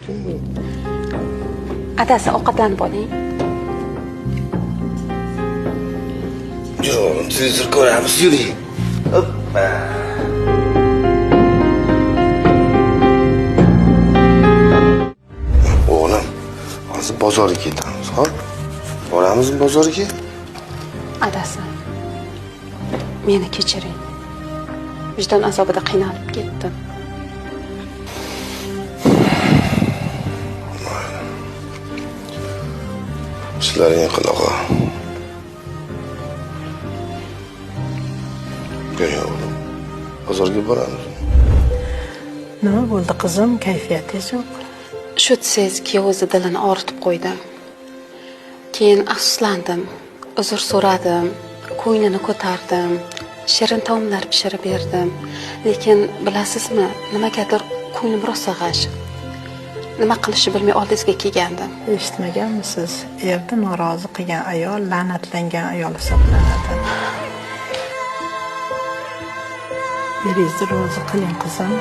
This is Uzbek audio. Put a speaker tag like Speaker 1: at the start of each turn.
Speaker 1: Kim bu?
Speaker 2: Adasi, ovqatlanib oling.
Speaker 1: Yur o'g'lim, televizor ko'ramiz, yuring. Hoppa. O'g'lim, hozir bozorga ketamiz, xo'p? Boramizmi bozorga?
Speaker 2: Adasi, meni kechiring. Vijdon azobida qiynalib ketdim.
Speaker 1: Ishlaring qanaqa? Yo'q, o'g'lim. Bozorga boramiz.
Speaker 3: Nima bo'ldi qizim, kayfiyatingiz yo'q?
Speaker 2: Shu desangiz, kuyovingizni dilini og'ritib qo'ydim. Keyin afsuslandim, uzr so'radim, ko'nglini ko'tardim, shirin taomlar pishirib berdim. Lekin bilasizmi, nimagadir ko'nglim rosa g'ash. Nima qilishni bilmay oldingizga kelgandim.
Speaker 3: Eshitmaganmisiz? Erni norozi qilgan ayol la'natlangan ayol hisoblanadi. Eringizni rozi qiling qizim.